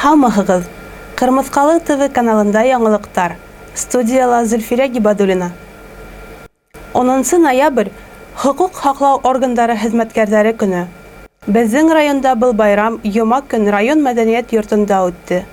Һаумыһығыҙ! Ҡырмыҫҡалы ТВ каналында яңылыҡтар. Студияла Зөлфирә Гибадуллина. Унынсы ноябрь, хокук һаҡлау органдары хеҙмәткәрҙәре көнө. Беҙҙең районда был байрам йома көн район мәҙәниәт йортонда үтте.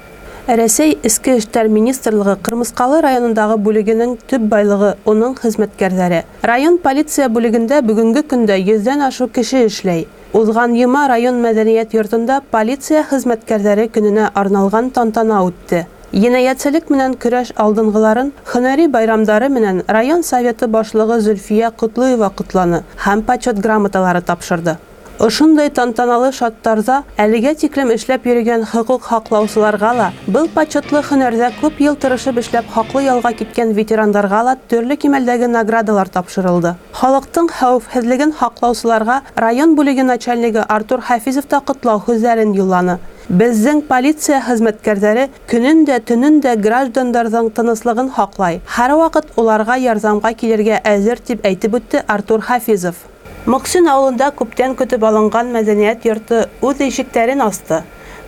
Рәсәй Эске эштәр министрлыгы Кырмыскалы районындагы бүлегенең төп байлыгы, уның хезмәткәрҙәре. Район полиция бүлегендә бөгөнгө көндә йөздән ашыу кеше эшләй. Узган йома район мәдәният йортында полиция хезмәткәрҙәре көненә арналған тантана үтте. Енәйәтселек менән көрәш алдынгыларын һөнәри байрамдары менән район Советы башлыгы Зөлфия Котлыева котланы һәм Почет грамоталары тапшырды. Ошондай тантаналы шарттарҙа әлегә тиклем эшләп йөрөгән хокук һаҡлаусыларға ла, был почетлы һөнәрҙә күп йыл тырышып эшләп хаҡлы ялға киткән ветерандарға ла төрлө кимәлдәге наградалар тапшырылды. Халыҡтың хәүефһеҙлеген һаҡлаусыларға район бүлеге начальнигы Артур Хафизов та ҡотлау һүҙҙәрен юлланы. Беҙҙең полиция хеҙмәткәрҙәре көнөн дә, төнөн дә граждандарҙың тыныслығын һаҡлай, һәр ваҡыт уларға ярҙамға килергә әҙер, тип әйтеп үтте Артур Хафизов. Мөксин ауылында күптән көтөп алынған мәҙәниәт йорто үҙ ишектәрен асты.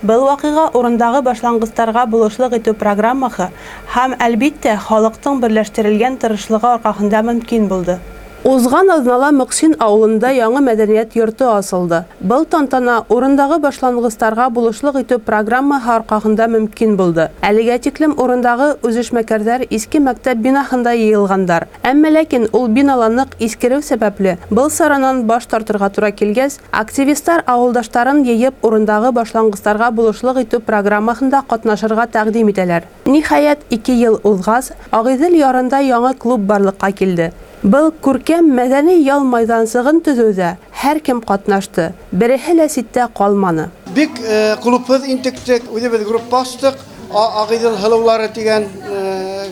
Был ваҡиға урындағы башланғыстарға булышлыҡ итеү программаһы һәм, әлбиттә, халыҡтың берләштерелгән тырышлығы арҡаһында мөмкин булды. Узган аҙнала Мөксин ауылында яңы мәҙәниәт йорто асылды. Был тантана урындағы башланғыстарға булышлыҡ итеү программаһы арҡаһында мөмкин булды. Әлегә тиклем урындағы үзешмәкәрҙәр иҫке мәктәп бинаһында йыйылғандар. Әммә ләкин ул бинала ныҡ иҫкереү сәбәпле, был саранан баш тартырға тура килгәс, активистар ауылдаштарын йыйып урындағы башланғыстарға булышлыҡ итеү программаһында ҡатнашырға тәҡдим итәләр. Ниһайәт, ике йыл уҙғас, Ағиҙел ярында яңы клуб барлыҡҡа килде. Был күркәм мәҙәни ял майҙансығын төҙөүҙә һәр кем ҡатнашты, береһе лә ситтә ҡалманы. Бик клубһыҙ интектек, үҙебеҙ группа астыҡ, Ағиҙел һылыулары тигән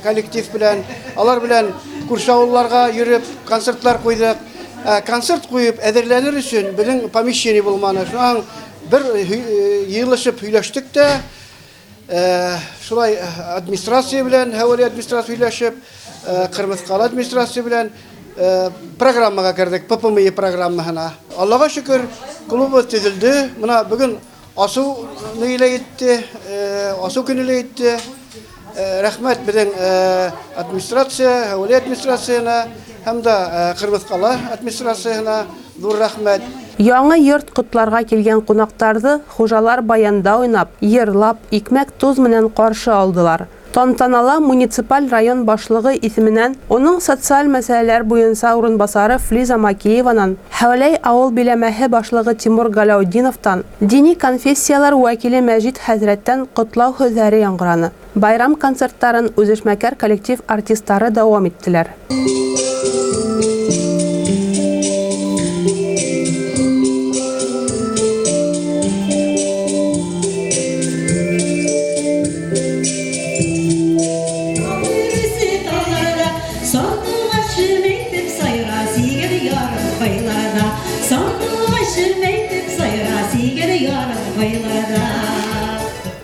коллектив белән, алар белән күрше ауылларға йөрөп концертлар ҡуйҙыҡ. Концерт ҡуйып әҙерләнер өсөн беҙҙең помещение булманы. Шунан бер йыйылышып һөйләштек тә, шулай администрация белән, Һәүәли администрация һөйләшеп, Ҡырмыҫҡалы администрация белән программаға керҙек, ППМИ программаһына. Аллаға шөкөр, клубыбыҙ төҙөлдө. Мына бөгөн асыу лә етте, асыу көнө лә етте. Рәхмәт беҙҙең администрация, Һәүәли администрацияһына һәм дә Ҡырмыҫҡала администрацияһына ҙур рәхмәт. Яңы йорт ҡотларға килгән ҡунаҡтарҙы хужалар баянда уйнап, йырлап, икмәк-тоҙ менән ҡаршы алдылар. Тантанала муниципаль район башлығы исеменән уның социаль мәсьәләләр буйынса урынбаҫары Флиза Макееванан, Һәүәләй ауыл биләмәһе башлығы Тимур Галәүтдиновтан, дини конфессиялар вәкиле Мәжит хәҙрәттән ҡотлау һүҙҙәре яңғыраны. Байрам концерттарын үзешмәкәр коллектив артистары дауам иттеләр.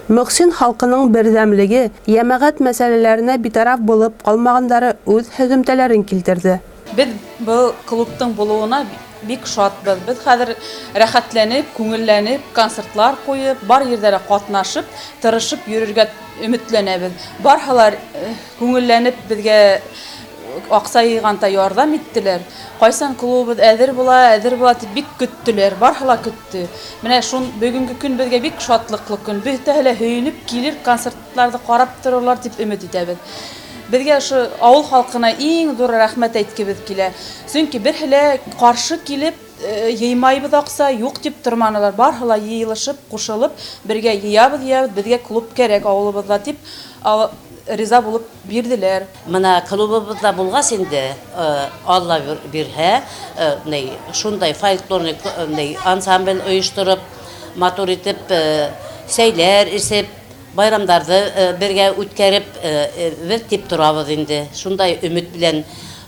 Мөксин халҡының берҙәмлеге, йәмәғәт мәсьәләләренә битараф булып ҡалмағандары үҙ һөҙөмтәләрен килтерҙе. Беҙ был клубтың булыуына бик шатбыҙ. Беҙ хәҙер рәхәтләнеп, күңелләнеп, концертлар ҡуйып, бар ерҙә лә ҡатнашып, тырышып йөрөргә өмөтләнәбеҙ. Барһалар күңелләнеп беҙгә аҡса йыйғанда ярҙам иттеләр. Ҡайсан клубыбыҙ әҙер була, әҙер була тип бик көттөләр, барыһы ла көттө. Менә шул бөгөнгө көн беҙгә бик шатлыҡлы көн. Бөтәһе лә һөйөнөп килер, концертларҙы ҡарап торорҙар тип өмөт итәбеҙ. Беҙгә ошо ауыл халҡына иң ҙур рәхмәт әйткебеҙ килә. Сөнки береһе лә ҡаршы килеп йыймайбыҙ аҡса, юҡ тип торманылар. Барыһы ла йыйылышып, ҡушылып, бергә йыябыҙ, йыябыҙ, беҙгә клуб кәрәк ауылыбыҙҙа тип риза булып бирҙеләр. Мына клубыбыҙҙа булғас инде, Алла бирһә, шундай фольклорный ансамбль ойоштороп, матур итеп, сәйләр эсеп, байрамдарҙы бергә үткәреп, беҙ тип торабыҙ инде. Шундай өмөт белән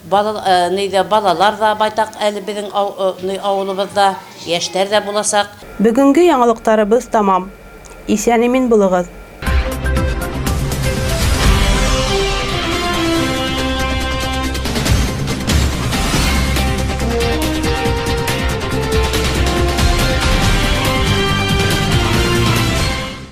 балалар ҙа байтаҡ әле беҙҙең ауылыбыҙҙа, йәштәр ҙә буласаҡ. Бөгөнгө яңылыҡтарыбыҙ тамам. Иҫән-имен булығыҙ.